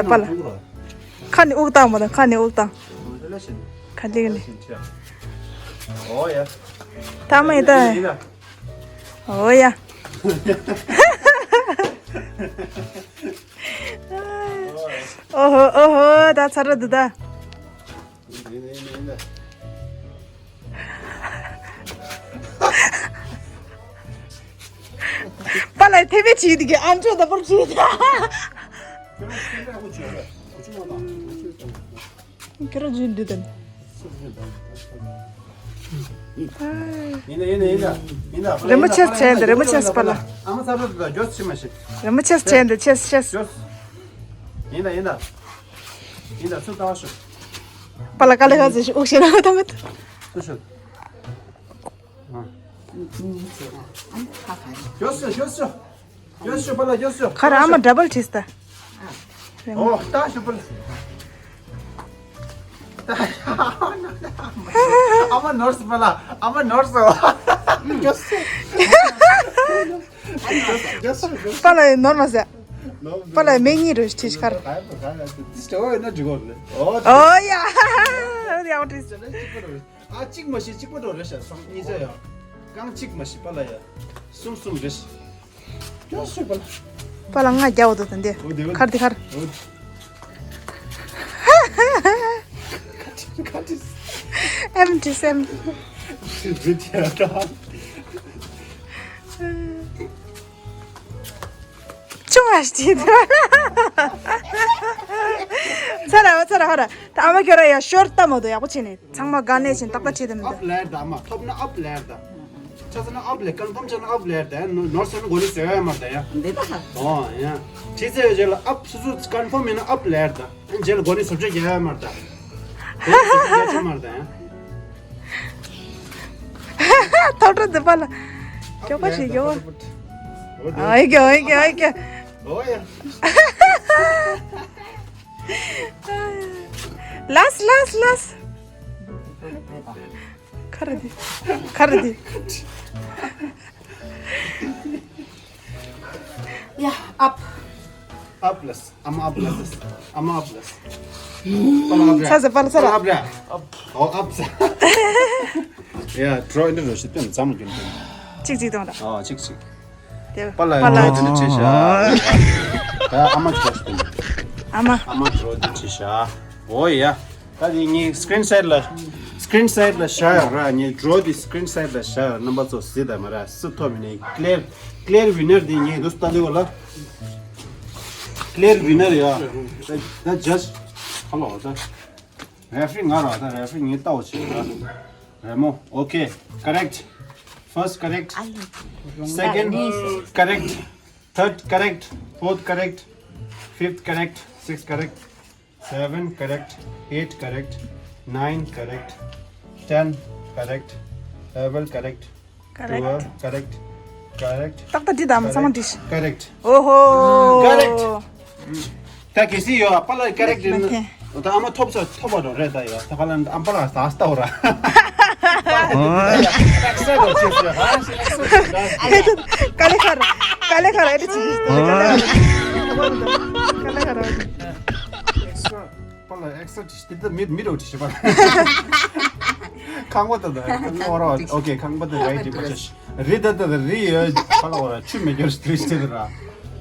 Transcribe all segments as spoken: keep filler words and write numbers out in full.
ད་པཱ་ལགས། ཁ་ནས་དབུགས་བཏང་མ་དང་ཁ་ནས་དབུགས་བཏང་། ཁ་ལེགས་ལེགས། ཨོ་ཡ། ཐ་མ་ཡིན་ད། ཨོ་ཡ། ཨོ་ཧོ་ཨོ་ཧོ། ད་ཚར་ར་འདུག་ད། པཱ་ལགས་ཐེ་བེ་བྱེད་དེ་གི་ཨམ་ཅོག་ད་པར་བྱེད་ད། ཁྱེད་རང་བྱེད་འདུག་དམ། ཡིན་ན་ཡིན་ན་ཡིན་ན་ཡིན་ན། རི་མོ་ཆེས་བྱས་འདི་རི་མོ་ཆེས་པཱ་ལགས། ཨ་མ་ཚ་ར་འདུག་ད་མགྱོགས་ཕྱིན་མ་ཤེས། རི་མོ་ཆེས་བྱས་འདི་ཆེས་ཆེས། མགྱོགས། ཡིན་ད་ཡིན་ད། ཡིན་ད་ཚུར་ལྟ་བ་ཤོག་པཱ་ལགས་དཀའ་ལས་ཁག་ཟེར་ཞིག་དབུགས་ཤེས་ན་ད་མེད། ཚུར་ཤོག་ཨ། མགྱོགས་སོ་མགྱོགས་སོ། མགྱོགས་སོ་པཱ་ལགས་མགྱོགས་སོ། ཁ་ར་ཨ་མ་ཌ་བལ་བྲིས་ད། ཨོ་ལྟ་ཤོག་པཱ་ལགས། ཨ་མ་ནོར་སོང་པཱ་ལགས། ཨ་མ་ནོར་སོང་། མགྱོགས་སོ། མགྱོགས་སོ་མགྱོགས་སོ། པཱ་ལགས་ནོར་མ་ཟད། པཱ་ལགས་མིག་གཉིས་རུ་ཁྲིད་ཁར། ཨོ་ཡ། ཡག་བྲིས། ཨ་གཅིག་མ་ཤི་གཅིག་པ་འགྲོ་རེད་ཤག་སང་གཉིས་ཆ་ཡ། རྐང་གཅིག་མ་ཤི་པཱ་ལགས་ཡ། གསུམ་གསུམ་རེད་ཤག་མགྱོགས་སོ་པཱ་ལགས། པཱ་ལགས་ང་རྒྱག་འོ་དོ་དོ་འདི། འོ་དེ་འོ་ཁར་དེ་ཁར། འོ། ཁ་ཁ་ཁ། ཨེམ་ཏི་སེམ། རི་ཏི་ཡ་ད། ཅུང་ཨ་ཤི་ཏི། ཚར་ར་ཚར་ར་ཧ་ར། ད་ཨ་མ་ཁྱོད་ར་ཡ་ཤོར་ལྟ་མ་འདུག་ཡག་པོ་བྱས་ནས་ཚང་མ་དགའ་ནས་བཞིན་ཏག་ཏག་བྱས་དེ་མི་འདུག་ཨབ་ལེར་ད་ཨ་མ་ཐོབ་ན་ཨབ་ལེར་ད། ཆ་ཚང་ན་ཨབ་ལེར་ཀོན་ཕོམ་ཆ་ན་ཨབ་ལེར་ད་ནོར་སོང་ན་གོ་ནི་ཟེར་ཡ་མ་ད་ཡ། འདི་ད། ཨོ་ཡ། ཁྲི་ཚེ་ཡོད་རྗེས་ལ་ཨབ་སུ་སུ་ཀོན་ཕོམ་ཡིན་ན་ཨབ་ལེར་ད། རྗེས་ལ་གོ་ནི་སུབ་ཆ་རྒྱ་ཡ་མ་ད། གོ་ནི་སུབ་ཆ་རྒྱ་ཆ་མ་ད་ཡ། ཐོབ་འགྲོ་འདི་པ་ལ། མགྱོགས་པ་ཞིག་མགྱོགས་པ། ཨོ་ཡ་ཨོ་ཡ་ཨོ་ཡ། ཨོ་ཡ། ལས་ལས་ལས། ཁ་ར་དེ། ཁ་ར་དེ། ཡ་ཨབ། ཨབ་ལས། ཨ་མ་ཨབ་ལས། ཨ་མ་ཨབ་ལས། པ་ལ་ཨབ་ར། ཚ་ཟེར་པ་ལ་ཚ་ར། པ་ལ་ཨབ་ར། ཨོ་ཨབ་ས། ཡ་ཌྲོ་ཨིན་ཌི་རོ་ཤི་ཏེམ་ཛམ་གིན་ཏེམ། ཅིག་ཅིག་ཏོང་ར། ཨོ་ཅིག་ཅིག་དེ་པ་ལ་པ་ལ་ཌྲོ་དེ་འདྲ་བྲིས་ཤག་ད་ཨ་མ་ཅིག་ཞུ། ཨ་མ། ཨ་མ་ཌྲོ་དེ་བྲིས་ཤག་ཨོ་ཡ། ད་དེ་ངའི་སི་ཀི་རིན་སའེཌ་ལ། སི་ཀི་རིན་སའེཌ་ལ་བཞག་ཡོད་ར། ངའི་ཌྲོ་དེ་སི་ཀི་རིན་སའེཌ་ལ་བཞག་ཡོད། རྣམ་པ་ཚོ་གཟིགས་དང་མ་ར་སུ་ཐོབ་མིན་ནའི་ཀི་ལེར་ཀི་ལེར་ཝི་ནར་དེ་ངའི་དུས་ལྟ་དུས་ལ། ཀི་ལེར་ཝི་ནར་ཡ། ད་ད་ཇཇ་ཧ་ལོ་ད། རེ་ཕི་རི་ང་ར་ད་རེ་ཕི་རི་ངའི་ལྟ་བ་བྱེད་ར། རེ་མོ། ཨོ་ཁེ། ཀ་རེག་ཊི། First correct. Second correct. Third correct. Fourth correct. Fifth correct. Sixth correct. Seven correct. Eight correct. Nine correct. Ten correct. Eleven correct. Correct. Twelve correct. Correct. ཏག་ཏག་འདི་དང་ཚང་མ་འདི། Correct. ཨོ་ཧོ། Correct. ད་གལ་སྲིད་ཡོད་པ་ལ་ཀ་རེག་ཊི་ཡིན། མ་ཐེ། ད་ཨ་མ་ཐོབ་ས་ཐོབ་པ་རོ་རེད་ད་ཡོད། ད་ག་ལ་ཨམ་པ་ལ་ཟ་ལྟ་བ་ར། ཨེ་ད་ཀ་ལེ་ཁ་ར་ཀ་ལེ་ཁ་ར་ཨེ་ད་ཅི་ཀ་ལེ་ཁ་ར་ཀ་ལེ་ཁ་ར། པ་ལ་ཨེག་སི་ཊི་དེ་ད་མི་མི་རོ་ཅི་ཤི་པ། ཁང་པ་ད་ད་ཁང་པ་ར། ཨོ་ཁེ། ཁང་པ་ད་རའི་ཊི་པ་ཅི་རི་ད་ད་རི་ཡོད་པ་ལ་བ་ར་ཆུ་མེ་གྱོར་ཏྲིས་ཏེ་ར། ཨ་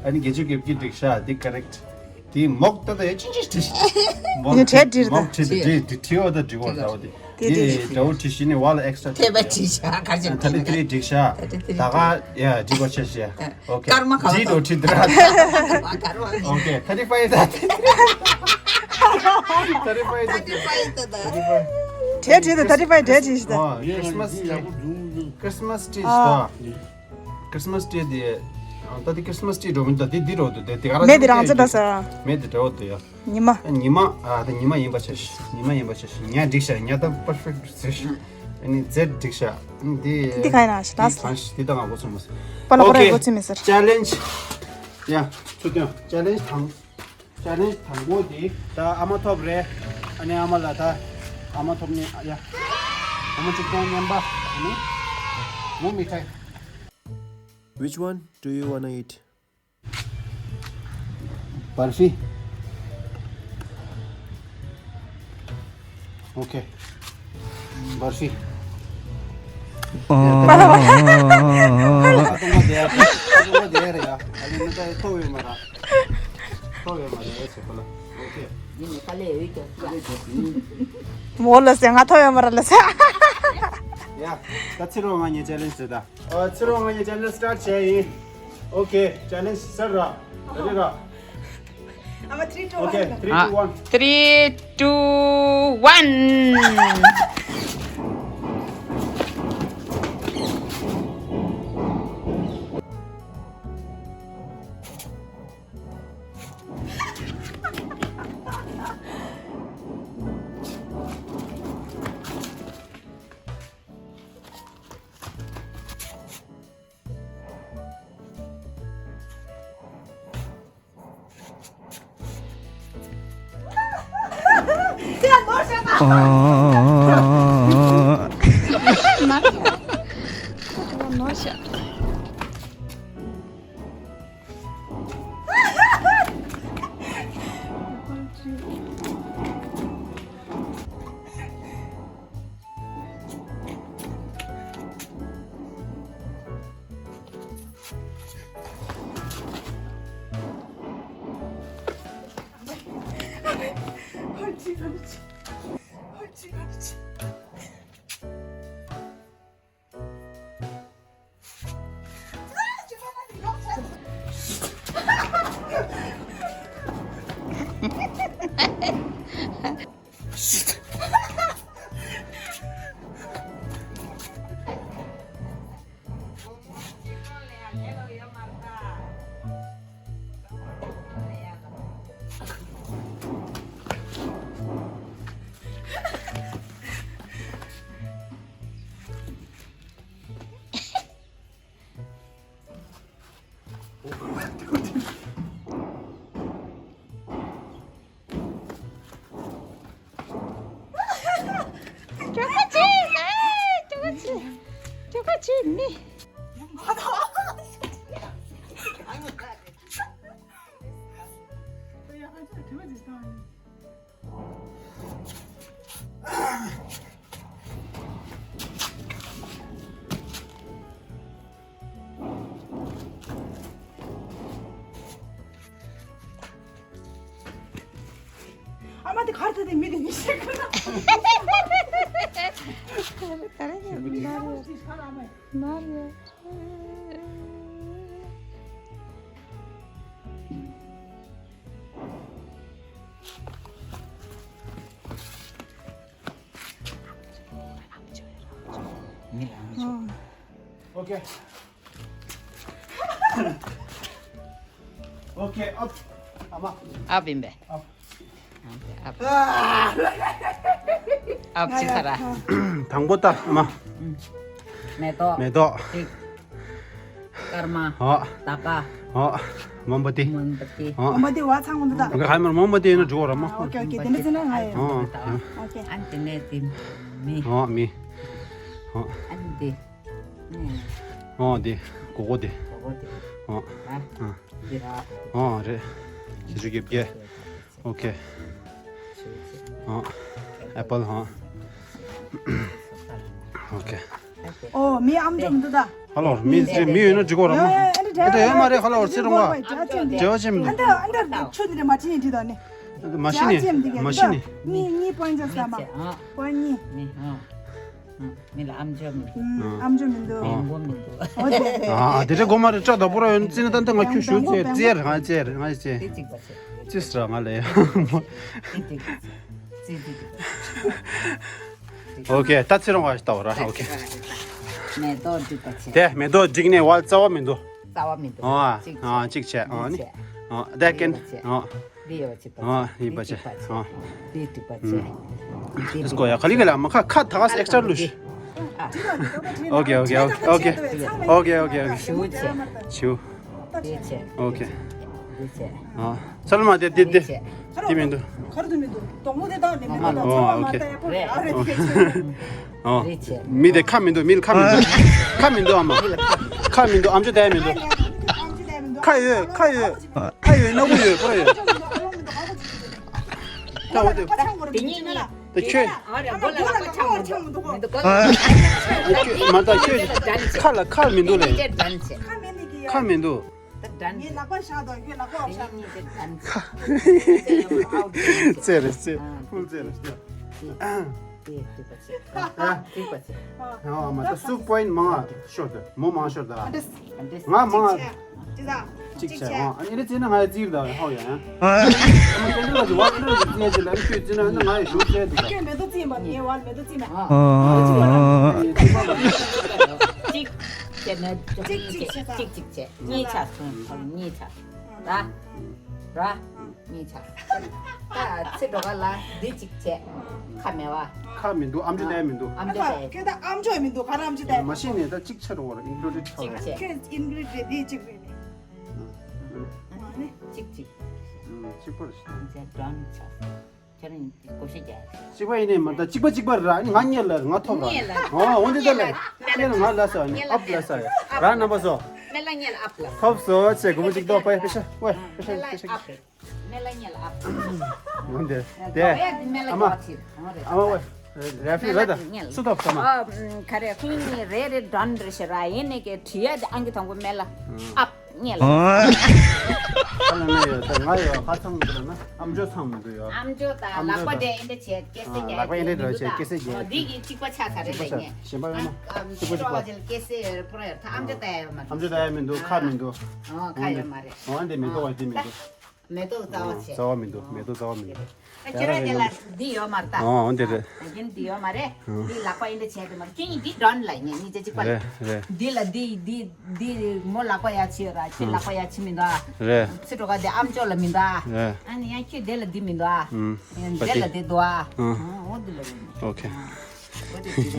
ནི་གེ་ཅུ་གེབ་ཀྱི་འགྲིག་ཤ་དེ་ཀ་རེག་ཊི། དེ་མོག་ད་ད་ཡ་ཅི་ཅི་ཏྲིས། མོག་ནི་བྲེ་ཏྲིར་ད། མོག་ཏྲི་ཏྲི་ཏྲི་ཏྲི་བ་ད་ཏྲི་བ་ད་བ་དེ། དེ་དེ་དེ་ད་བ་ཏྲི་ཤི་ནི་བ་ལ་ཨེག་སི་ཊ་ཐེ་བ་ཏྲི་ཤ་ག་ཅི་ད་ལི་ཏྲི་འགྲིག་ཤ། ད་ལི་ཏྲི་ད་ག་ཡ་འགྲིག་པ་ཆ་ཤ། ཨོ་ཁེ། ཀརྨ་ཁ་ཇི་ཏོ་ཁྲི་དྲ། ཀརྨ། ཨོ་ཁེ། ཐར་ཊི་ཕའི་ཝི་ད། ཐར་ཊི་ཕའི་ཝི་ད། ཐར་ཊི་ཕའི་ཝི། བྲེ་བྲེ་ད་ཐར་ཊི་ཕའི་ཝི་བྲེ་བྲེ་ཤི་ད། ཨོ་ཁྲི་སི་མ་སི་ཊི། ཁྲི་སི་མ་སི་ཊི་ད། ཨ། ཁྲི་སི་མ་སི་ཊི་ད། ད་དེ་ཁྲི་སི་མ་སི་ཊི་འགྲོ་མི་ད་དེ་དེ་རོ་དུ་དེ་དེ་ག་ར་མེ་དེ་རང་ཚོ་ད་ས། མེ་དེ་འགྲོ་དུ་ཡ། ཉི་མ། ཉི་མ། ཨ་ད་ཉི་མ་ཡིན་པ་ཆ་ཤི། ཉི་མ་ཡིན་པ་ཆ་ཤི། ཉ་འགྲིག་ཤ། ཉ་ད་པར་ཕེག་ཊི་ཟེར་ཤི། ཨ་ནི་ཛེཌ་འགྲིག་ཤ། ཨ་ནི་དེ། འདི་ག་ཡིན་ན་ཤི་ད་ལྟ་ས། དེ་ད་ང་གོ་ཚོད་མ་སོང་། པ་ལ་པ་ལ་ཨོ་ཁེ། གོ་ཚོད་མེད་ཟེར། ཅེ་ལེན་ཇི། ཡ། ཚུར་སྟོན། ཅེ་ལེན་ཇི་དང་། ཅེ་ལེན་ཇི་དང་པོ་དེ་ད་ཨ་མ་ཐོབ་རེད། ཨ་ནི་ཨ་མ་ལ་ད་ཨ་མ་ཐོབ་ནི་ཨ་ཡ། ཨ་མ་གཅིག་སྟོང་མཉམ་པ། ཨ་ནི་མོ་མི་ཐའི། Which one do you wanna eat? برفی۔ اوکے۔ برفی۔ མོ་ལ་ཟེར་ང་ཐོ་ཡོད་མ་ར་ལ་ཟེར། ཡ། ད་ཕྱི་རོ་ང་གཉིས་ཅེ་ལེན་ཇི་བྱེད་ད། ཨ། ཕྱི་རོ་ང་གཉིས་ཅེ་ལེན་ཇི་སི་ཊར་ཊི་བྱས་ཡིན། ཨོ་ཁེ། ཅེ་ལེན་ཇི་ཟེར་ར། རེ་ར། ཨ་མ། ཐི་རི་ཊུ་ཨོ་ཁེ། ཝན། ཐི་རི་ཊུ་ཝན། ཨ། ཐི་རི་ཊུ་ཝན། ནི། ཨ་མ་དེ་གར་ཐ་དེ་མི་དེ་མི་ཤེས་གི་ན། ག་རེ་ག་རེ་ག་རེ་ག་རེ་ན་རེ། ཨོ་ཁེ། ཨོ་ཁེ། ཨབ། ཨ་མ། ཨབ་ཡིན་པས། ཨབ། ཨབ། ཨབ་ཅི་ཚར་ར། དང་པོ་ད་ཨ་མ། མེ་ཏོག་མེ་ཏོག་གཅིག་སྐར་མ། ཨོ། ད་ཀ་ཨོ། མོམ་བ་ཏི། མོམ་བ་ཏི། ཨོ། མོམ་བ་ཏི་བ་ཚང་མོ་འདུག་ད། ང་ཧ་མར་མོམ་བ་ཏི་ཡིན་ན་འགྲོ་བ་ར་མ། ཨོ་ཁེ་ཨོ་ཁེ། དེ་འདྲ་ཟེར་ན་ང་ཡིན། ཨོ། ཨོ་ཁེ། ཨན་དེ་ནས་དེ་མི། ཨོ་མི། ཨོ། ཨན་དེ། ཨོ་དེ། གོ་གོ་དེ། གོ་གོ་དེ། ཨོ། ཨ། ཨ། འདི་ར། ཨོ་རེད། ཞེ་ཅུ་བརྒྱད་བརྒྱད། ཨོ་ཁེ། ཨོ། ཨེ་པལ་ཧོ། ཨོ་ཁེ། ཨོ་མི་ཨམ་ཅོག་མི་འདུག་ད། ཧ་ལོ་མི་ཚེ་མི་ཡོད་ན་འགྲིག་གོ་ར་མ། ཨེ་འདྲ་ཡོད་མ་རེད། ཧ་ལོ་ཚེ་རུང་བ། འབྲེལ་བ་ཅན་མི་འདུག་ཨ་འདྲ་ཆུ་འདི་འདྲ་མ་ཅི་ཡིན་འདྲི་དང་ནི། མ་ཤི་ནི། མ་ཤི་ནི། གཉིས་གཉིས་པོ་ཡིན་ཅག་ས་མ། པོ་གཉིས། མི་ཧ། མི་ལ་ཨམ་ཅོག་མི་འདུག་ཨམ་ཅོག་མི་འདུག་མེན་པོ་མི་འདུག་ཨོ་དེ། ཨ་དེ་འདྲ་གོ་མ་རེད། སྐྲ་དང་པོ་ར་ཡོད་ན་ཙི་ན་ཏན་ཏན་ང་ཁྱོད་ཞུ་ཙེ་ཙེ་ར་ང་ཙེ་ར་ང་ཙེ། དེ་གཅིག་པ་ཆེ། ཙི་སི་ར་ང་ལ་ཡ། དེ་གཅིག་ཙི་དེ་གཅིག་ཨོ་ཁེ། ད་ཚེ་རིང་བ་ཞིག་ལྟ་བ་ར། ཨོ་ཁེ། མེ་ཏོག་སྒྲིག་པ་ཆེ། དེ་མེ་ཏོག་སྒྲིག་ནས་བ་རྩ་བ་མི་འདུག་རྩ་བ་མི་འདུག་ཨོ་གཅིག་ཨོ་གཅིག་བྱས་ཨོ་ནི་ཨོ་དེ་ཀན་ཨོ། འདི་ཡོད་པ་ཅིག་པ་ཨ་ཡིན་པ་ཅིག་ཨ། འདི་འགྲིག་པ་ཅིག་ཨ། ཨ་ལེས་ཀོ་ཡ། ག་ལི་ག་ལ་མ་ཁ་ཁ་ཐག་ཨེག་སི་ཊྲ་ལུས། ཨོ་ཁེ་ཨོ་ཁེ་ཨོ་ཁེ་ཨོ་ཁེ་ཨོ་ཁེ་ཨོ་ཁེ། ཞུ་ཆེ། ཞུ། འདི་ཆེ། ཨོ་ཁེ། འདི་ཆེ། ཨ་ས་ལ་མ་དེ་དེ་དེ་འདི་ཆེ། དེ་མི་འདུག་ཁར་དུ་མི་འདུག་དོང་མོ་དེ་དང་ནི་མི་འདུག་ཨོ་ཨོ་ཁེ། ཨོ། འདི་ཆེ། ཨོ། འདི་ཆེ། མི་དེ་ཁ་མི་འདུག་མི་ལ་ཁ་མི་འདུག་ཁ་མི་འདུག་ཨ་མ། མི་ལ་ཁ་མི་འདུག་ཁ་མི་འདུག་ཨམ་ཅོག་བསྡད་མི་འདུག་ཁ་ཡོད་ཁ་ཡོད། ཁ་ཡོད་ན་བུ་ཡོད་པོ་ཡོད། ད་འོ་དེ། དེ་གཉིས་གཉིས། ད་ཁྱོད། ཨ་རེ་མགོ་ལ་ལག་པ་འཆང་མི་འདུག་མི་འདུག་ཨ། མ་ད་ཁྱོད་ཁ་ལ་ཁ་མི་འདུག་ལེ། ཁ་མི་འདུག་ད་འདྲ་ནི་ཁ་མི་འདུག་ད་འདྲ་ནི་ངའི་ལག་པ་བཞག་དང་ཁྱོད་ལག་པ་བཞག་དེ་གཉིས་གཉིས་དེ་འདྲ་ནི་ཁ། ཙེ་རེད་ཙེ། ཕུལ་ཙེ་རེད་ཙེ། དེ་འགྲིག་པ་ཅིག་ཨ། འགྲིག་པ་ཅིག་ཨ། ཨ་མ་ད་སུ་པོ་ཡིན་མང་ཤོར་ད་མོ་མང་ཤོར་ད། ང་མང་། གཅིག་བྱས་ཨ་ཨ་ནི་རེ་ཙེ་ན་ང་ཡ་ཙིར་ད་ཧའོ་ཡ། ཨ་མ་ཀེན་ཌལ་ལ་ཇི་ཝ་ཀེན་ཌལ་ལ་ཇི་ཙེ་ཅི་ལ་ཁྱོད་ཙེ་ན་ང་ཡ་ཞུ་ཙེ་དུ་ད། ཁྱོད་མེ་ཏོག་ཙིར་མ་ངའི་བར་མེ་ཏོག་ཙིར་མ། གཅིག་བྱས་ན་གཅིག་གཅིག་བྱས་གཉིས་ཆགས་སོང་གཉིས་ཆགས་ད། ར། གཉིས་ཆགས། ད་ཚེ་འགྲོ་ག་ལ་འདི་གཅིག་བྱས། ཁ་མེད་བ། ཁ་མི་འདུག་ཨམ་ཅོག་བསྡད་མི་འདུག་ཨམ་ཅོག་བསྡད། ཁྱོད་ད་ཨམ་ཅོག་མི་འདུག་ག་ར་ཨམ་ཅོག་བསྡད། མ་གཞི་ནས་ད་གཅིག་ཆགས་འགྲོ་བ་ར་ཨིན་ཀླུ་ཌེཌ་ཆགས་བ། ཁྱོད་ཨིན་ཀླུ་ཌེཌ་འདི་གཅིག་རེད་ནི། གཅིག་གཅིག་གཅིག་པར། ཁྱོད་ནི་བགོ་བཤའ་རྒྱག་གཅིག་པ་ཡིན་ནས་མ་ད་གཅིག་པ་གཅིག་པ་ར་ང་རྙེད་ལ་ང་ཐོབ་ར། ཨོ་འོན་ཏེ་ད་ལ་ཁྱེད་ལ་ང་ལ་ས་ནི་ཨབ་ལ་ས་ཡ་ར་རྣམ་པ་སོ། མེ་ལ་རྙེད་ལ་ཨབ་ལ། ཐོབ་སོ་ཆེ་གོ་མོ་གཅིག་ཏོ་པའི་པེ་ཤ་ཝེ་པེ་ཤ་པེ་ཤ། མེ་ལ་ཉལ་ཨ། འོན་ཏེ་དེ་ཨ་མ་ཨ་མ་ཝེ་རེ་ཕི་ར་ད་སུ་ཐོབ་ས་མ། ཨ་ཁ་རེ་ཁོང་གཉིས་རེ་རེ་འགྲན་རེ་ཞེ་ར་ཡིན་ནི་ཀེ་བྲིས་ཡ་དེ་ཨང་ཀི་དང་པོ་མེ་ལ་ཨ་ཉལ། ཨ་ལ་ན་ཡོད་ད་ང་ཡོད་ཧ་ཚང་གི་ན་ཨམ་ཅོག་ཚང་མི་འདུག་ཡོད། ཨམ་ཅོག་དང་ལག་པ་དེ་ཨིན་དེ་བྱས་སྐད་སེ་རྒྱག་ལག་པ་ཨིན་དེ་འགྲོ་བྱས་སྐད་སེ་རྒྱག་འདི་གི་གཅིག་པ་ཆགས་ཚར་རེད་ལས་ངས་གཞན་པ་ཡོད་མ་ཨམ་ཅོག་གཅིག་པ་ཆགས་སྐད་སེ་ཡོད་པོ་ཡོད་ད་ཨམ་ཅོག་ད་ཡ་ཡོད་མ་ཨམ་ཅོག་ད་ཡ་མི་འདུག་ཁ་མི་འདུག་ཨ་ཁ་ཡོད་མ་རེད། ཨོ་ཨ་འདི་མེ་ཏོག་བ་འདི་མི་འདུག་མེ་ཏོག་རྩ་བ་ཆེ། རྩ་བ་མི་འདུག་མེ་ཏོག་རྩ་བ་མི་འདུག་ཨ་ཁྱེད་རང་དེ་ལ་འདི་ཡོད་མ་རེད་ད། ཨོ་འདི་རེད། ཨ་རྒན་འདི་ཡོད་མ་རེད། འདི་ལག་པ་ཨིན་འདྲ་བྱས་འདི་མ་རེད་ཁྱེད་གཉིས་འདི་འགྲོ་ནི་ལ་ངས་གཉིས་ཆ་གཅིག་པ་རེད། རེད་རེད། འདི་ལ་འདི་འདི་འདི་མོ་ལག་པ་ཡ་ཆེ་ཡོད་ར་ཁྱེད་ལག་པ་ཡ་ཆེ་མི་འདུག་ཨ། རེད། ཚེ་སྒྲོལ་དཀར་འདི་ཨམ་ཅོག་ལ་མི་འདུག་ཨ། རེད། ཨ་ནི་ཡང་ཁྱེད་འདི་ལ་འདི་མི་འདུག་ཨ། ཨུམ། འདི་ལ་འདི་འདུག་ཨ། ཨུམ། ཨོ་འདི་ལ་མི་འདུག་ཨོ་ཁེ། ཨ།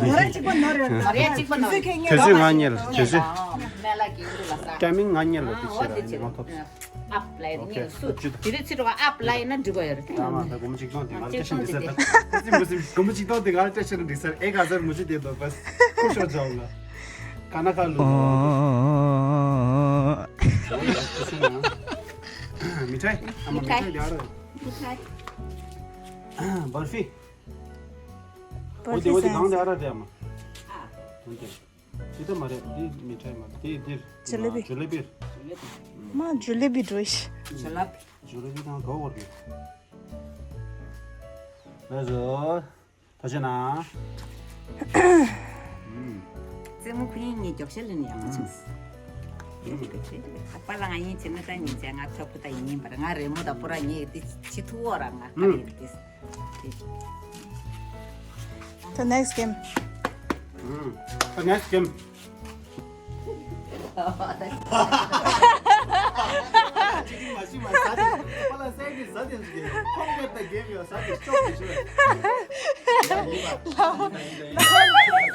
ང་རང་གཅིག་པ་ནོར་ཡོད་ད། ང་རང་གཅིག་པ་ནོར། དུས་ཚོད་ང་གཉེར་དུས་ཚོད། མེ་ལ་གི་འདུག་ལ་ས། ཀ་མིང་ང་གཉེར་ལ་དུས་ཚོད་ཨ་ཨོ་དེ་ལ་ཆེ་ང་ཐོབ། ཨབ་ལ་ཡིན་ཨོ་ཁེ་ངེས་སུ་ཨ་ཅུ་དེ་རིང་ཚེ་སྒྲོལ་དཀར་ཨབ་ལ་ཡིན་ན་འགྲིག་གོ་ཡོད་རེད། ད་མ་ད་སྒོར་མོ་གཅིག་སྟོང་དེ་ང་སྐད་ཆ་འདི་ཟེར་ད་ཁོ་ཚིག་མུ་ཟིག་སྒོར་མོ་གཅིག་སྟོང་དེ་ང་སྐད་ཆ་འདི་ཟེར་ཨེ་ག་ཟེར་མུ་ཇེ་དེ་དོ་བས་ཁུ་ཤོ་ཇོ་ལ། ཁ་ན་ཁ་ལུ། མི་ཁྲའི་ཨ་མ། མི་ཁྲའི་རྒྱ་ར། མི་ཁྲའི། བར་ཕི། འོ་དེ་འོ་དེ་གང་རྒྱ་ར་རེད་ཨ་མ། འོ་དེ། དེ་ད་མ་རེད། འདི་མི་ཁྲའི་མ་རེད། དེ་འདིར། ཇུ་ལེ་བི། ཇུ་ལེ་བིར། མ་ཇུ་ལེ་བི་འགྲོ་ཤི། ཇུ་ལེ་བི། ཇུ་ལེ་བི་དང་ག་བར་གི། ལགས་སོ། ཐུགས་རྗེ་གནང་། རྩེད་མོ་ཁུ་ཡིན་ངས་མགྱོགས་ཤ་ལེན་ཡག་པོ་བྱུང་། ཨ་ཕ་ལ་ང་ཡིན་བྱས་ན་ད་ཉིན་མཚན་ང་ཚོ་ཕུ་ད་ཡིན་པར་ང་རེ་མོ་ད་པུ་ར་ངས་དེ་ཆི་ཐུ་བོ་ར་ང་ག་རེ་དེ། The next game. ཨུམ། The next game.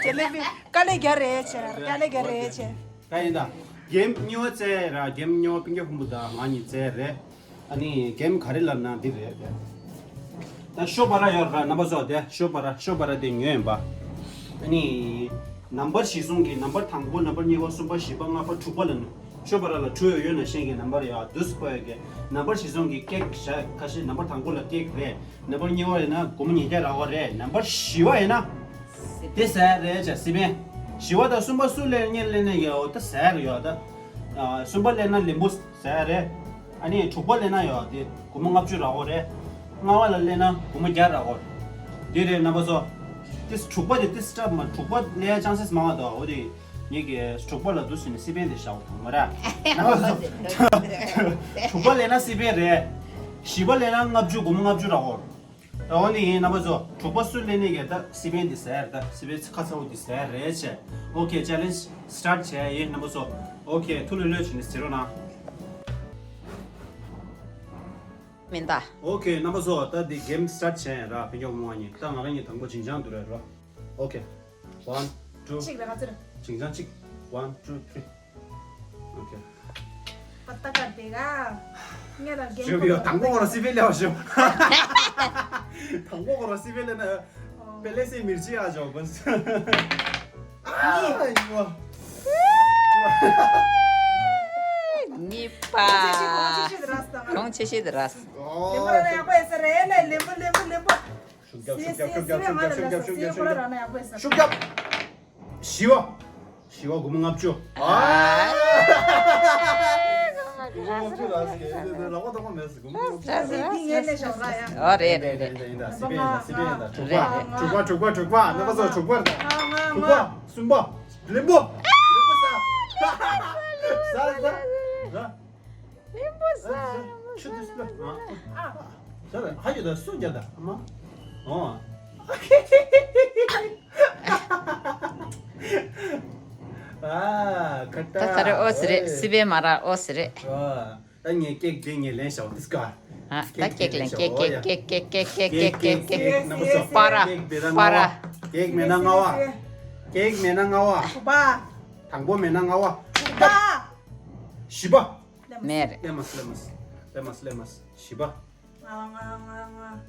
ཇུ་ལེ་བི། དཀའ་ལས་རྒྱག་རེད་ཆེ། དཀའ་ལས་རྒྱག་རེད་ཆེ། ད་ཡིན་ད། གེམ་གཉིས་པ་རྩེ་ར། གེམ་གཉིས་པ་པིང་ཀྱ་ཕུང་པོ་དང་ང་གཉིས་རྩེ་རེད། ཨ་ནི་གེམ་ག་རེ་ལབ་ན་འདི་རེད། ད་ཤོ་པ་ར་ཡོད་ར། རྣམ་པ་ཚོ་དེ་ཤོ་པ་ར། ཤོ་པ་ར་དེ་ཉོས་ཡིན་པ། ཨ་ནི་ནམ་པར་གཞིར་བཟུང་གི་ནམ་པར་དང་པོ། ནམ་པར་གཉིས་པ། གསུམ་པ། བཞི་པ། ལྔ་པ། དྲུག་པ་ལ་ནི་ཤོ་པ་ར་ལ་དྲུག་ཡོད། ཡོད་ན་ཤེས་ཀྱི་ནམ་པར་ཡོད་དུས་སུ་པ་ཡོད་ཀྱི། ནམ་པར་གཞིར་བཟུང་གི་ཀེག་བཞག་ཁ་ཤས། ནམ་པར་དང་པོ་ལ་ཀེག་རེད། ནམ་པར་གཉིས་པ་ཡིན་ན་སྒོར་མོ་ཉིས་བརྒྱ་རག་པ་རེད། ནམ་པར་བཞི་པ་ཡིན་ན་དེ་ཟ་ཡ་རེད་ཅེས་སི་པན། བཞི་པ་དང་གསུམ་པ་སུ་ལེན་གཉིས་ལེན་ནས་ཡོད་ད་ཟ་ཡ་རེད་ཡོད་ད། ཨ། གསུམ་པ་ལེན་ན་ལེན་པོ་ཟ་ཡ་རེད། ཨ་ནི་དྲུག་པ་ལེན་ན་ཡོད་དེ་སྒོར་མོ་ལྔ་བཅུ་རག་གོ་རེད། ལྔ་པ་ལ་ལེན་ན་སྒོར་མོ་བརྒྱ་རག་གོ་རེད། དེ་རེད་རྣམ་པ་ཚོ། དེ་དྲུག་པ་དེ་དེ་སྟབས་མ། དྲུག་པ་ལེན་ཡ་ཅང་སེས་མང་བ་འདུག་འོ་དེ་ངེད་ཀྱི་དྲུག་པ་ལ་འདུག་ཟེར་ནས་སི་པན་དེ་བཞག་དང་མ་ར། རྣམ་པ་ཚོ། དྲུག་པ་ལེན་ན་སི་པན་རེད། བཞི་པ་ལེན་ན་ལྔ་བཅུ། སྒོར་མོ་ལྔ་བཅུ་རག་གོ་རེད། ད་འོ་ནི་ཡིན་རྣམ་པ་ཚོ། དྲུག་པ་སུ་ལེན་ནི་གེ་ད་སི་པན་འདི་ཟེར། ད་སི་པན་ཁ་ཚ་བོ་འདི་ཟེར་རེད་ཆེ། ཨོ་ཁེ། ཅེ་ལེན་ཇི་སི་ཊར་ཊི་བྱས་ཡིན་རྣམ་པ་ཚོ། ཨོ་ཁེ། ཐུགས་ལྷོད་ལྷོད་བྱས་ནས་ཟེར་རོགས་གནང་། མིན་ད། ཨོ་ཁེ། རྣམ་པ་ཚོ་ད་འདི་གེམ་སི་ཊར་ཊི་བྱས་ཡིན་ར། ཕན་ཀྱོག་མོ་བ་གཉིས། ད་ང་རང་གཉིས་དང་པོ་བྱིང་ཆང་འདུག་རེད་རོ། ཨོ་ཁེ། One, two. གཅིག་རེ་ག་ཚོད་རེད། བྱིང་ཆང་གཅིག One, two, three. Okay. Patta ka dega. ངས་ལ་རྒན་ཞུ་ཡོད། དང་པོ་ཁོ་ར་སི་པན་ལེ་བ་ཞུ། དང་པོ་ཁོ་ར་སི་པན་ལེ་ན། ཨོ། པེ་ལེ་སི་མིར་ཅི་ཨ་ཇོ་གོན། ཨ་ཡོ། གཉིས་པ། ཁོང་ཆེ་ཤོས་དེ་ར་སི། ཁོང་ཆེ་ཤོས་དེ་ར་སི། ལེམ་པོ་ཡག་པོ་ཡོད་ས་རེད་ལེ། ལེམ་པོ་ལེམ་པོ་ལེམ་པོ། ཤུགས་རྒྱབ། ཤུགས་རྒྱབ། ཤུགས་རྒྱབ། ཤུགས་རྒྱབ། ཤུགས་རྒྱབ། ཤུགས་རྒྱབ། ཤུགས་རྒྱབ། བཞི་པ། བཞི་པ་སྒོར་མོ་ལྔ་བཅུ། ཨ། སྒོར་མོ་ལྔ་བཅུ་རག་སོང་ངས། ལག་པ་ཐོག་མ་མེད་སོང་། སྒོར་མོ་ལྔ་བཅུ་རག་སོང་། འདི་ངས་ལས་ཞོག་ར་ཡ། ཨོ་རེད་རེད་རེད། ཡིན་ད་ཡིན་ད། སི་པན་ཡིན་ད། སི་པན་ཡིན་ད། དྲུག་པ། རེད་རེད། དྲུག་པ། དྲུག་པ། དྲུག་པ། རྣམ་པ་ཚོ། དྲུག་པ་རེད་ད། དྲུག་པ། གསུམ་པ། ལེམ་པོ། ལེམ་པོ་ཟ། ཟ་ཟ་ཟ། ལེམ་པོ་ཟ། ཆུ་དུས་ལ། ཨ། ཟ་ལ་ཧ་ཡོད་ད། སུ་རྒྱ་ད་མ། ཨོ། ཨ། ཁ་ད་ད་ད་རེ་ཨོ་སི་རེད། སི་པན་མ་ར་ཨོ་སི་རེད། ཨོ། ད་ངས་ཀེག་དེ་ངས་ལེན་ཤོག་དིས་ཀ། ཨ། ད་ཀེག་ལེན། ཀེག་ཀེག་ཀེག་ཀེག་ཀེག་ཀེག་ཀེག་ཀེག། རྣམ་པ་ཚོ། པ་ར། ཀེག་མེད་ན་ལྔ་པ། པ་ར། ཀེག་མེད་ན་ལྔ་པ། དྲུག་པ། དང་པོ་མེད་ན་ལྔ་པ། དྲུག་པ། བཞི་པ། མེད་རེད། ལེ་མ་སི། ལེ་མ་སི། ལེ་མ་སི། ལེ་མ་སི། བཞི་པ། ང་ང་ང་ང་།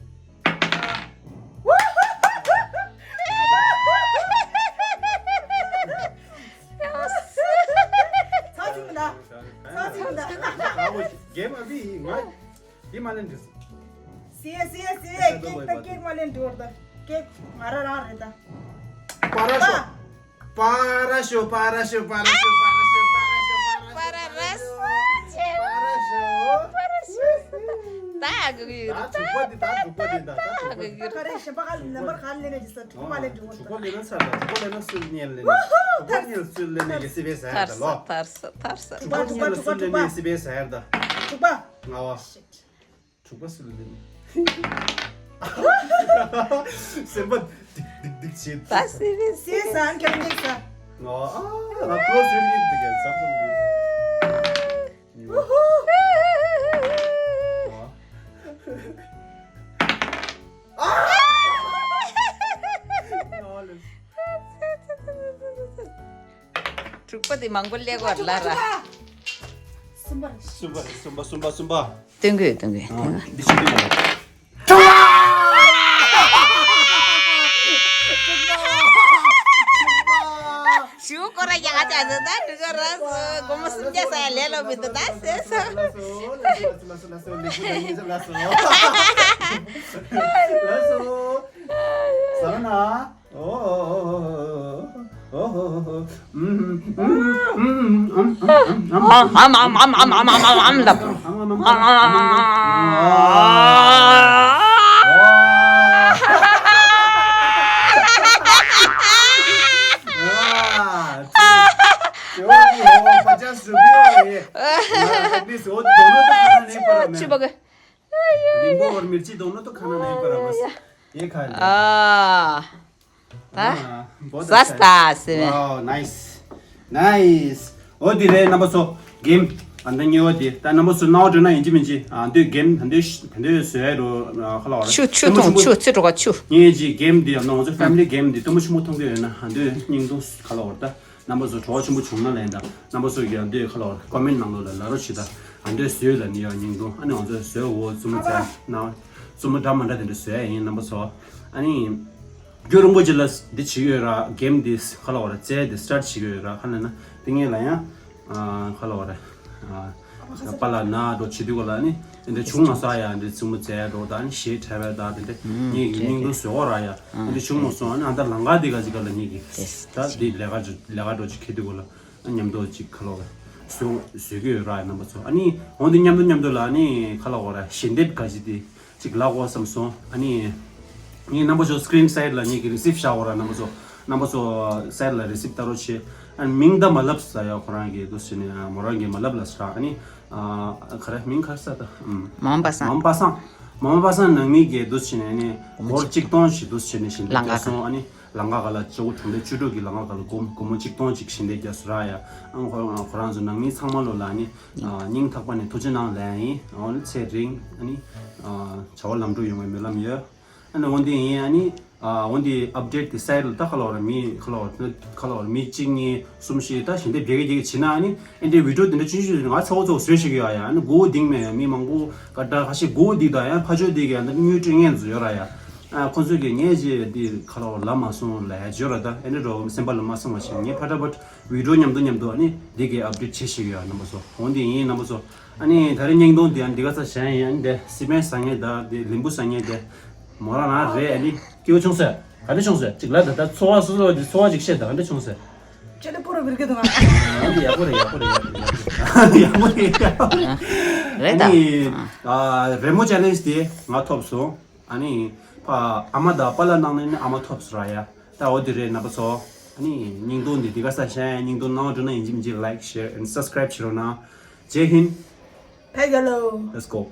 ཚ་ཚིག་མི་འདའ། ཚ་ཚིག་མི་འདའ། གེམ་ཨ་བི་ང་འདི་མ་ལེན་འདྲི། སི་ཨེ་སི་ཨེ་སི་ཨེ། ཀེག་ད་ཀེག་མ་ལེན་འདྲི་བར་ད། ཀེག་ང་ར་རང་རེད་ད། པ་ར་ཤོ། པ་ར་ཤོ། པ་ར་ཤོ། པ་ར་ཤོ། པ་ར་ཤོ། པ་ར་ཤོ། པ་ར་ཤོ། ད་གི་ཡོད། ད་དྲུག་པ་འདི། ད་དྲུག་པ་འདི། ད་ད་དྲུག་པ་འདི། ད་དྲུག་པ་འདི། ག་རེ་གཞན་པ་ག་ལ་ནམ་པར་ག་ལ་ལེན་ན་ཇི་ས་དྲུག་པ་ལེན་འགྲོ་བ། དྲུག་པ་ལེན་ན་ཚར་ད། དྲུག་པ་ལེན་ན་སུ་ཉལ་ལེན། དྲུག་པ་ཉལ་སུ་ལེན་ནས་སི་པན་ཟ་ཡ་ད་ལོ། ཐར་ས་ཐར་ས་ཐར་ས། དྲུག་པ་དྲུག་པ་དྲུག་པ་དྲུག་པ། སི་པན་ཟ་ཡ་ད། དྲུག་པ། ང་བ། དྲུག་པ་སུ་ལ་ལེན། སེམས་པ་སྡིག་སྡིག་སྡིག་བྱེད། ད་སི་པན་སི་པན་ཟ། ང་ཨ་ང་ཀློ་སི་ལིབ་འདི་ག་ཟབ་ཟབ་འདི། ཨ། དྲུག་པ་དེ་མང་པོ་སླེབས་པར་ལ་ར། གསུམ་པ་རེད། གསུམ་པ་རེད། གསུམ་པ། གསུམ་པ། གསུམ་པ། སྟོན་དགོས། སྟོན་དགོས། སྟོན་དགོས། འདི་ཤི་དུས་ལ། ཞུ་ ཀོ་ར་ཡ་ཅག་ཟེར་ད་འགྲིག་གོ་ར་སོ། སྒོར་མོ་སུམ་བརྒྱ་ཟ་ཡ་ལས་ལོ་མི་འདུག་ད་ཟེར་སོ། ཆུ་བ་གི། ལིམ་བོ་བར་མིར་ཅི་དོ་ནོ་དོ་ཁ་ན་ནའི་པ་ར་བ་ཡེ་ཁ་ལ། ཨ། ད། ཟ་སྟ་སེ་བེ། Wow, nice. Nice. ཨོ་དེ་རེད་རྣམ་པ་ཚོ། གེམ། ཨ་ད་ཉེ་བ་དེ་ད་རྣམ་པ་ཚོ་སྣང་བ་འགྲོ་ན་ཡིན་གཅིག་མིན་གཅིག་ཨ་འདོད་གེམ་ཨ་འདོད་ཨ་འདོད་བཟོས་རོ་ཁ་ལ་བ་ར། ཆུ་ཆུ་འཐུང་ཆུ་ཆུ་གྲོགས་ཆུ། ངེད་ཀྱི་གེམ་དེ་ཡང་ན་ང་ཚོ་ཕེ་མི་ལི་གེམ་དེ་སྟོན་མོ་ཆུ་མོ་མཐོང་གི་ཡོད་ན་ཨ་འདོད་སྙིང་དུ་ཁ་ལ་བ་ར་ད། རྣམ་པ་ཚོ་གྲོགས་ཆེན་པོ་བྱུང་ན་ལན་དང་རྣམ་པ་ཚོ་གི་ཨ་འདོད་ཁ་ལ་བ་ར་ཀོ་མེན་ནང་ལོགས་ལ་ལ་རོ་ཆི་ད་ཨ་འདོད་བཟོས་ལ་ནི་ཡང་སྙིང་དུ་ཨ་ནི་ང་ཚོ་བཟོས་འོ་བཙུན་མོ་ཚ་ན་བཙུན་མོ་འདྲ་མ་འདྲ་དེ་འདྲ་བཟོས་ཡིན་རྣམ་པ་ཚོ་ཨ་ནི། རྒྱུ་རིན་པོ་ཆེ་ལ་འདི་བྱེད་ཡོད་ར་གེམ་འདི་ཁ་ལ་བ་ར་རྩེ་འདི་སི་ཊར་ཊི་བྱེད་ཡོད་ར་ཁ་ལ་ན་དེ་ངས་ལ་ཡང་ཁ་ལ་བ་ར་པ་ལ་ན་འགྲོ་བྱེད་དུས་ག་ལ་ནི་འདི་བྱུང་མ་ས་ཡ་འདི་ཙུ་མོ་རྩེ་འགྲོ་ད་ནི་ཞེ་ཁྲལ་བས་ད་དེ་འདི་ངས་ཀྱི་སྙིང་དུ་བཟོ་བ་ར་ཡ་འདི་བྱུང་མ་སོང་ཨ་ནི་ཨ་ད་ལང་ཀ་འདི་ག་ཅི་ག་ལ་ངས་ཀྱི་ད་འདི་ལས་ཀ་ལས་ཀ་འགྲོ་ཅིག་ཁེ་དུས་ག་ལ། མཉམ་དུ་ཅིག་ཁ་ལོ་བཟོ་བཟོ་གི་ཡོད་ར་རྣམ་པ་ཚོ་ཨ་ནི་འོན་ཏེ་མཉམ་དུ་མཉམ་དུ་ལ་ཨ་ནི་ཁ་ལོ་བ་ར་ཞལ་འདེབས་ག་ཅི་དེ་ཅིག་ལག་འོ་བསམ་སོང་ཨ་ནི་ངས་རྣམ་པ་ཚོ་སི་ཀི་རིན་སའེ་ཌི་ལ་ངས་ཀྱི་རི་སིབ་བཞག་འོ་ར་རྣམ་པ་ཚོ་རྣམ་པ་ཚོ་སའེ་ཌི་ལ་རི་སིབ་ལྟ་རོགས་བྱེད་ཨ་ནི་མིང་ད་མ་ལབ་ས་ཡ་ཁོ་རང་གི་འདུག་ཟེར་ནས་མོ་རང་གི་མ་ལབ་ལ་ས་ཨ་ནི་ཁ་རེ་མིང་ཁ་ས་ད་མམ་པ་སང་མམ་པ་སང་མམ་པ་སང་ནང་མི་གི་འདུག་ཟེར་ནས་ཨ་ནི་སྒོར་གཅིག་སྟོང་ཞིག་འདུག་ཟེར་ནས་ཞིག་ལ་ལྟ་སོང་ཨ་ནི། ལང་ཀ་ག་ལ་ཇོ་བོ་གྲོང་པའི་བཅུ་དྲུག་གི་ལང་ཀ་ག་ལ་སྒོར་སྒོར་མོ་གཅིག་སྟོང་གཅིག་ཞལ་འདེབས་རྒྱག་སུ་ར་ཡ། ཨང་ཁོ་ཁོ་རང་ཚོ་ནང་མི་ཚང་མ་ལོ་ལ་ནི་སྙིང་ཐག་པ་ནས་ཐུགས་རྗེ་གནང་ལན་ཡིན། འོ་ནི་ཚེ་རིང་ཨ་ནི་བྱ་བ་ལམ་འགྲོ་ཡོང་བའི་སྨོན་ལམ་ཡོད། ཨ་ནི་འོ་འདི་ཡིན་ཨ་ནི་འོ་འདི་ཨབ་ཌེཊ་དེ་སའེ་ཌི་ལ་ད་ཁ་ལོ་ར་མི་ཁ་ལོ་ཁ་ལོ་ར་མི་གཅིག་གཉིས་གསུམ་བཞི་ད་ཞལ་འདེབས་བརྒྱ་གི་བརྒྱ་གི་བྱེད་ན་ཨ་ནི་ཨེ་འདྲའི་བི་ཌིའོ་དེ་འདྲ་ཆུང་ཆུང་ང་ཚ་བོ་ཚོ་བཟོས་ཤིག་ཡོད་ཡ། ཨ་ནི་མགོ་བོ་གདིང་མེད་མི་མང་པོ་ཀ་ད་ཁ་ཤས་མགོ་བོ་བདེ་ད་ཡང་ཕ་ཆོས་བདེ་གི་ཡང་ད་དངུལ་སྤྲོད་མཁན་ཚོ་ཡོད་ར་ཡ། ཨ་ཁོ་ཚོས་ཀྱི་ངས་ཅི་འདི་ཁ་ལོ་ལབ་མ་སོང་ལ་ཡ་བརྗོད་ར་ད་ཨེ་འདྲ་འགྲོ་སེམས་པ་ལ་མ་སོང་བ་ཞིག་ངས་ཕ་ཏྲ་བ་བི་ཌིའོ་མཉམ་དུ་མཉམ་དུ་ཨ་ནི་འདི་གའི་ཨབ་ཌེཊ་བྱེད་ཤིག་ཡོད་རྣམ་པ་ཚོ། འོ་འདི་ཡིན་རྣམ་པ་ཚོ། ཨ་ནི་ད་རེས་སྙིང་སྟོང་འདི་ཨ་ནི་འདི་ག་ས་གཞན་ཡིན་ཨ་ནི་འདི་སི་པན་ཟ་ངེས་ད་འདི་ལིམ་བུ་ཟ་ངེས་འདི་མོ་ར་ང་རེད་ཨ་ནི་སྐྱེ་བོ་ཆུང་ཟེར་ག་འདྲ་ཆུང་ཟེར་ཅིག་ལ་ད་ད་འཚོ་བ་སོ་སོ་འདི་འཚོ་བ་ཅིག་བཤད་ད་ག་འདྲ་ཆུང་ཟེར། ཁྱེད་ནི་པོ་ར་བིར་གི་དང་། ཡག་པོ་རེད་ཡག་པོ་རེད་ཡག་པོ་རེད་ཡག་པོ་རེད་ཡག་པོ་རེད། རེད་ད། ཨ་ནི་ཨ་རེ་མོ་ཅེ་ལེན་ཇི་དེ་ང་ཐོབ་སོང་། ཨ་ནི་ཕ་ཨ་མ་དང་པཱ་ལགས་ནང་ནས་ནི་ཨ་མ་ཐོབ་སོང་ར་ཡ། ད་འོ་དེ་རེད་རྣམ་པ་ཚོ། ཨ་ནི་སྙིང་སྟོང་འདི་འདི་ག་ས་གཞན་སྙིང་སྟོང་སྣང་བ་འགྲོ་ན་ཡིན་གཅིག་མིན་གཅིག་like, share and subscribe བྱེད་རོགས་གནང་། ཇེ་ཧིན། ཕེ་ག་ལོ། Let's go.